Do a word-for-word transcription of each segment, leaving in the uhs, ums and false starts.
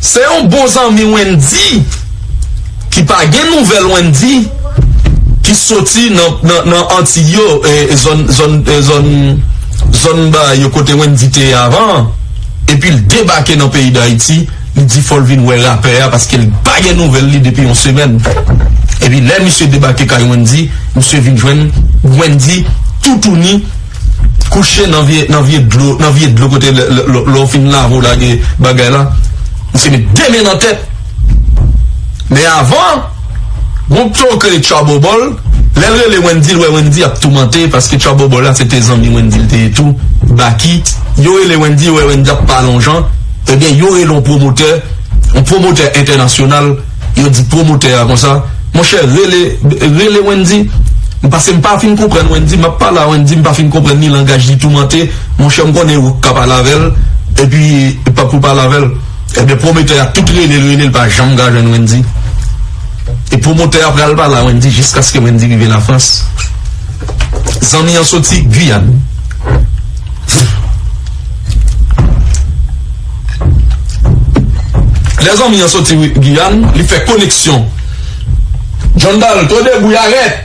Se yon bon zanmi Wendy ki pa gen nouvèl Wendy ki soti nan, nan, nan Antiy yo, e, zòn, zòn, e, zòn, zòn ba yo kote Wendy te ye avan an. Epi l debake nan peyi Dayiti, li di fò l vin wè rapè a paske l pa gen nouvèl li depi yon semèn. Epi lè misye debake kay Wendy, misye vin jwenn Wendy toutouni kouche nan vye, nan vye dlo, nan vye dlo kote lè, lè, lè, lè w fin lave w lage bagay la, misye met de men nan tèt. Men avan, gon pto k rele Trouble Ball, lè l rele Wendy, l wè Wendy ap toumante, paske Trouble Ball la se te zanmi Wendy l te ye tou, Baky. Yo rele Wendy, yo wè Wendy ap pale yon jan, ebyen, yo rele yon pwomotè, yon pwomotè entènasyonal, yo di pwomotè a konsa, monchè, rele, rele Wendy, paske m pa fin konprann Wendy, m ap pale a Wendy, m pa fin konprann ni langaj li toumante, monchè, m konnen ou ka pale avè l, epi pa pou pale avè l. Ebyen, pwomotè a tout rele l, rele l, pa janm ka jwenn Wendy. E pwomotè a pral pale a Wendy jiskaske Wendy rive Lafrans. Zanmi an soti Giyàn. Lè zanmi an soti Giyàn, li fè koneksyon. John Dal, to debout, arèt!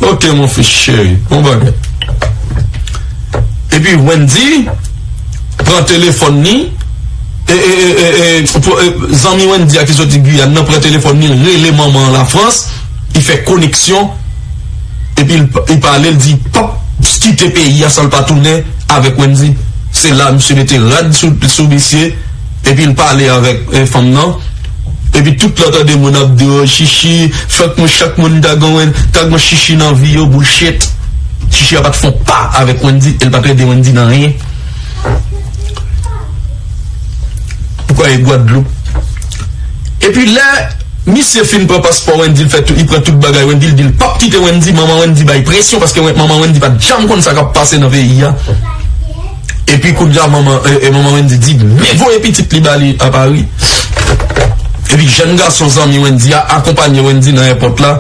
Ok, mon fils chéri, bon bagay. Epi Wendy pran telefòn li, e, e, e, e, e, pou, e, zanmi Wendy a ki soti Giyàn nan pran telefòn li, l rele manman an Lafrans, li fè koneksyon, epi l, li pale, l di, p ap kite peyi a san l pa tounen avèk Wendy. Se la, misye mete rad sou, sou misye, epi l pale avèk, e, fanm nan. Epi tout lè w tande moun ap di, "Oh, Chichi, fòk nou chak moun ta gon, ta gon Chichi nan vi yo," bullshit. Chichi a pa t fè yon pa avèk Wendy, e l pa t ede Wendy nan anyen. Ou kwè e Gwadloup? Epi lè misye fin pran paspò Wendy, l fè tout, li pran tout bagay Wendy, l di l p ap kite Wendy, manman Wendy bay presyon, paske Wen-, manman Wendy pa t janm konn sa k ap pase nan peyi a. Epi kounye a manman, e, e, manman Wendy di, men voye pitit li ba li a Pari. Epi jèn gason zanmi Wendy a akonpanye Wendy nan èpòt la.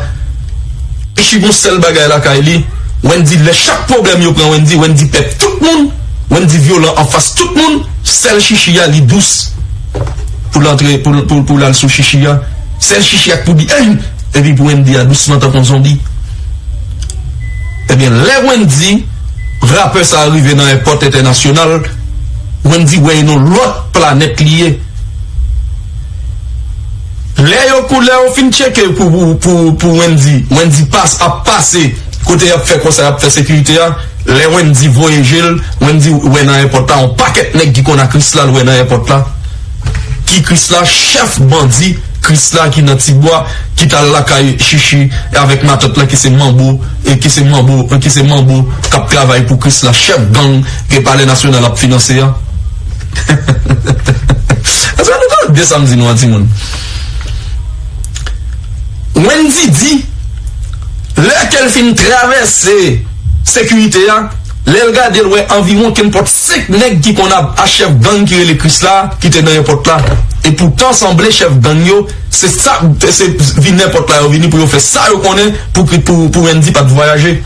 Chichi gon sèl bagay lakay li, Wendy, lè chak pwoblèm yo pran Wendy, Wendy pè tout moun, Wendy vyolan anfas tout moun, sèl Chichi a li dous. Pou l antre, pou, pou, pou l al sou Chichi a, sèl Chichi a k pou di, "Ey!" Epi pou Wendy a dousman tankou yon zonbi. Ebyen, lè Wendy, rapè sa a rive nan èpòt entènasyonal, Wendy wè e nan lòt planèt li ye. Lè yo kou, lè yo fin tcheke pou, pou, pou, pou Wendy, Wendy pas, ap pase kote y ap fè konsa, y ap fè sekirite a. Lè Wendy voye je l, Wendy wè nan èpòt la yon pakèt nèg ki konn a Krisla, l wè nan èpòt la. Ki Krisla? Chèf bandi Krisla ki nan Tibwa, ki t al lakay Chichi avèk matant lan ki se Manbo, e ki se Manbo, ki se Manbo k ap travay pou Krisla, chèf gang ke Palè Nasyonal ap finanse a. Èske nou tande sa m di nou an, timoun? Wendy di, lè ke l fin travèse sekirite a, lè l gade, l wè anviwon kenpòt senk nèg ki konn a, a chèf gang ki rele Krisla, ki te nan èpòt la. E poutan, sanble chèf gang yo, se sa, se vin èpòt la yo vini pou yo fè sa yo konnen pou, pou, pou Wendy pa t vwayaje.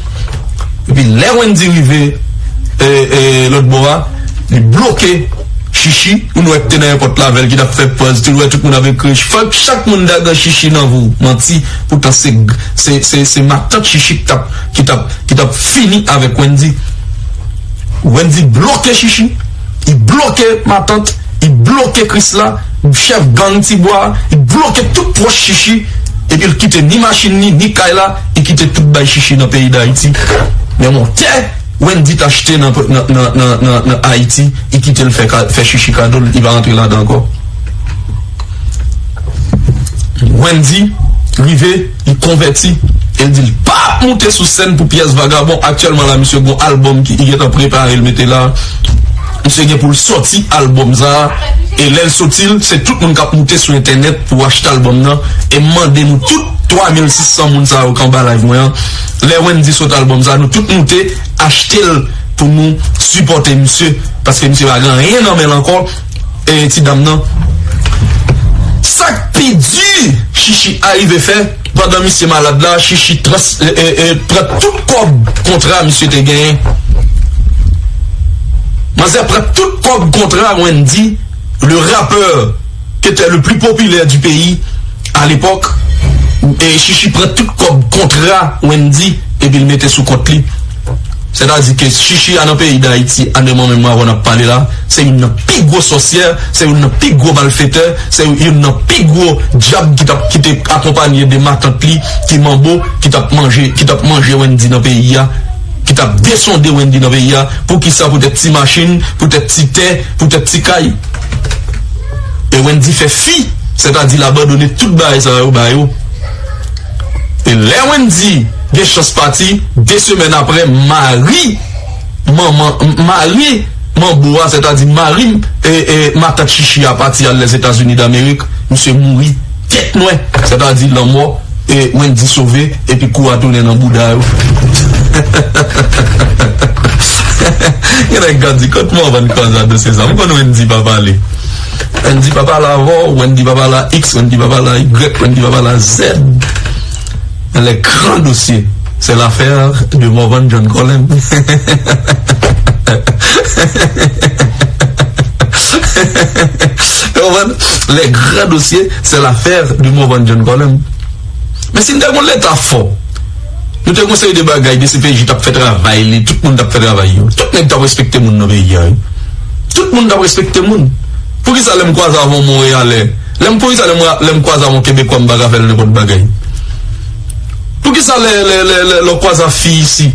Epi lè Wendy rive, e, e, lòt bò a, li bloke Chichi, moun wè ki te nan èpòt la avè l, ki t ap fè pòz, tou l wè tout moun ap ekri, fòk chak moun ta gen Chichi nan vi w. Manti, poutan se, se, se, se matant Chichi ki t ap, ki t ap, ki t ap fini avèk Wendy. Wendy bloke Chichi, li bloke matant, li bloke Krisla, chèf gang Tibwa, li bloke tout pwòch Chichi, epi l kite ni machin ni, ni kay la, li kite tout bay Chichi nan peyi Dayiti. Men yon tè Wendy t achte nan, nan, nan, nan, nan, nan Ayiti, li kite l fè ka-, fè Chichi kado l, li pa rantre ladan ankò. Wendy rive, li konvèti, e l di l pa ap moute sou sèn pou pyès vagabon. Aktyèlman la, misye gon albòm ki, li gentan prepare l mete la. Misye gen pou l sòti albòm sa a. E lè l sòti l, se tout moun k ap moute sou entènèt pou achte albòm nan. E m mande nou tout twa mil sis san moun sa yo k anba live mwen an, lè Wendy sot albòm sa a, nou tout moute achte l pou nou sipòte misye, paske misye pa gen anyen nan men l ankò. E ti dam nan, sa k pi di Chichi arive fè, pandan misye malad la, Chichi trans-, e, e, e, pran tout kòb kontra misye te genyen. Manzè pran tout kòb kontra Wendy, le rappeur qui était le plus populaire du pays à l'époque. E Chichi pran tout kòb kontra Wendy epi l mete sou kont li. Sètadi ke Chichi a nan peyi Dayiti, a nan moman menm avan n ap pale la, se youn nan pi gwo sòsyè, se youn nan pi gwo malfetè, se youn nan pi gwo dyab ki t ap, ki te akonpanye de matant li ki manbo, ki t ap manje, ki t ap manje Wendy nan peyi a, ki t ap desonde Wendy nan peyi a. Poukisa? Poutèt ti machin, poutèt ti tè, poutèt ti kay. E Wendy fè fi, sètadi l abandone tout bagay sa yo ba yo. E lè Wendy gen chans pati, de semèn apre, mari manman, mari manbo a, sètadi mari, e, e, matant Chichi a pati al Lèzetazini Damerik, misye mouri tèt nwè, sètadi lanmò, e Wendy sove, epi kou a tounen nan bouda yo. Gen nèg k ap di, "Kot Morvan Kòzado se sa?" M konn Wendy pa pale. Wendy pa pale avè w, Wendy pa pale a X, Wendy pa pale a Y, Wendy pa pale a Z. Les grands dossiers, c'est l'affaire de Morvan John Colem. Ou konprann? Les grands dossiers, c'est l'affaire de Morvan John Colem. Men si n te gon leta fò, nou te gon seri de bagay, D C P J t ap fè travay li, tout moun t ap fè travay yo. Tout nèg t ap respekte moun nan peyi a, wi. Tout moun t ap respekte moun. Poukisa lè m kwaze avè yon Monreyalè, lè m, poukisa lè m, lè m kwaze avè yon Kebekwa, m pa ka fè l nenpòt bagay? Poukisa lè, lè, lè, lè, lè w kwaze a fi isi,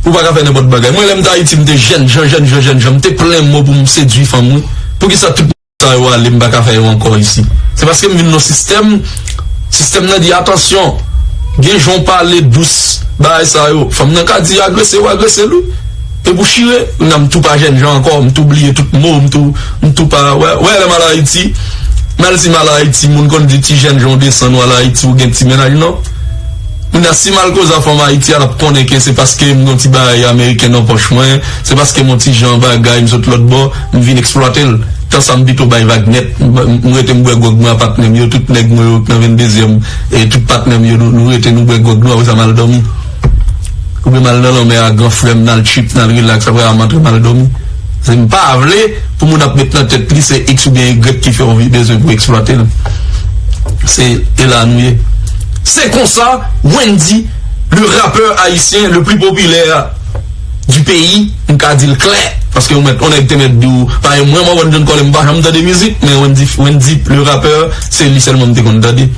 ou pa ka fè nenpòt bagay? Mwen, lè m te Ayiti, m te jènjan, jènjan, jènjan, m te plen mo pou m sedui fanm, wi. Poukisa tout sa yo ale, m pa ka fè yo ankò isi? Se paske m vin nan sistèm, sistèm nan di, "Atansyon, gen jan w pale dous, bagay sa yo." Fanm nan ka di agrese w, agrese l, wi. E pou chire, m nan m tou pa jènjan ankò, m tou bliye tout mo, m tou, m tou pa, wè, wè, lè m al Ayiti, m al, si m al Ayiti, moun konn di ti jènjan w desann, w al Ayiti, ou gen ti mennaj, non. Kounye a, si m al koze a fanm Ayiti a, l ap konnen ke se paske m gen yon ti bagay ameriken nan pòch mwen, se paske m yon ti jan bagay, m sot lòt bò, m vin eksplwate l. Tan sa, m pito bay vag nèt, m, m rete m bwè gwòg mwen a patnè m yo, tout nèg mwen yo k nan venndezyèm, e tout patnè m yo, nou, nou rete, nou bwè gwòg nou, apre sa, m al dòmi. Oubyen m al nan lanmè a, gran frè m, n al trip, n al rilaks, apre a, m antre, m al dòmi. Se m pa vle pou moun ap met nan tèt li se X oubyen Y ki fè w vi-, bezwen pou eksplwate l. Se, e la nou ye. Se konsa, Wendy, le rappeur haïtien le plus populaire du pays, m ka di l klè, paske ou mèt, yon nèg te mèt di w, pa mwen, Morvan John Colem, m pa janm tande mizik, men Wendy, Wendy, le rappeur, se li sèlman m te konn tande.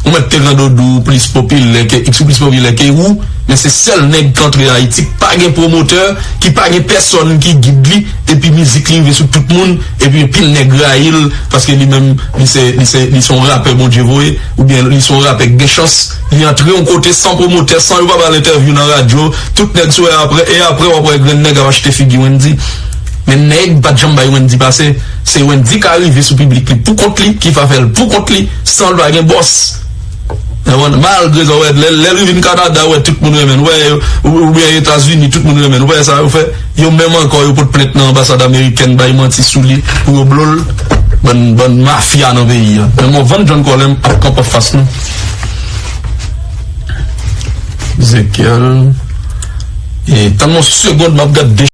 Ou mèt te rando di w plis popilè ke X, ou plis popilè ke ou, men se sèl nèg k antre Ayiti, k pa gen pwomotè, ki pa gen pèsòn ki gid li, epi mizik li rive sou tout moun, epi anpil nèg rayi l, paske li menm, li se, li se, li se yon rapè Bondye voye, oubyen li se yon rapè k gen chans, li antre yon kote san pwomotè, san yo pa ba l entèvyou nan radyo, tout nèg sou e apre, e apre w ap wè grenn nèg ap achte figi Wendy. Men nèg pa t janm bay Wendy pase, se Wendy ka rive sou piblik li pou kont li, ki fa fè l pou kont li, san l pa gen bòs. Ou konprann? Malgre sa, w wè, lè, lè l vin Kanada, w wè, tout moun renmen l. W wè, ou, oubyen Etazini, tout moun renmen l. W wè sa yo fè? Yo menm ankò, yo pot plent nan anbasad amerikèn, bay manti sou li, pou yo blo l. Bann, bann mafya nan peyi a. Men Morvan John Colem ap kanpe anfas nou. Ezekiel. E, tann yon segond, m ap gade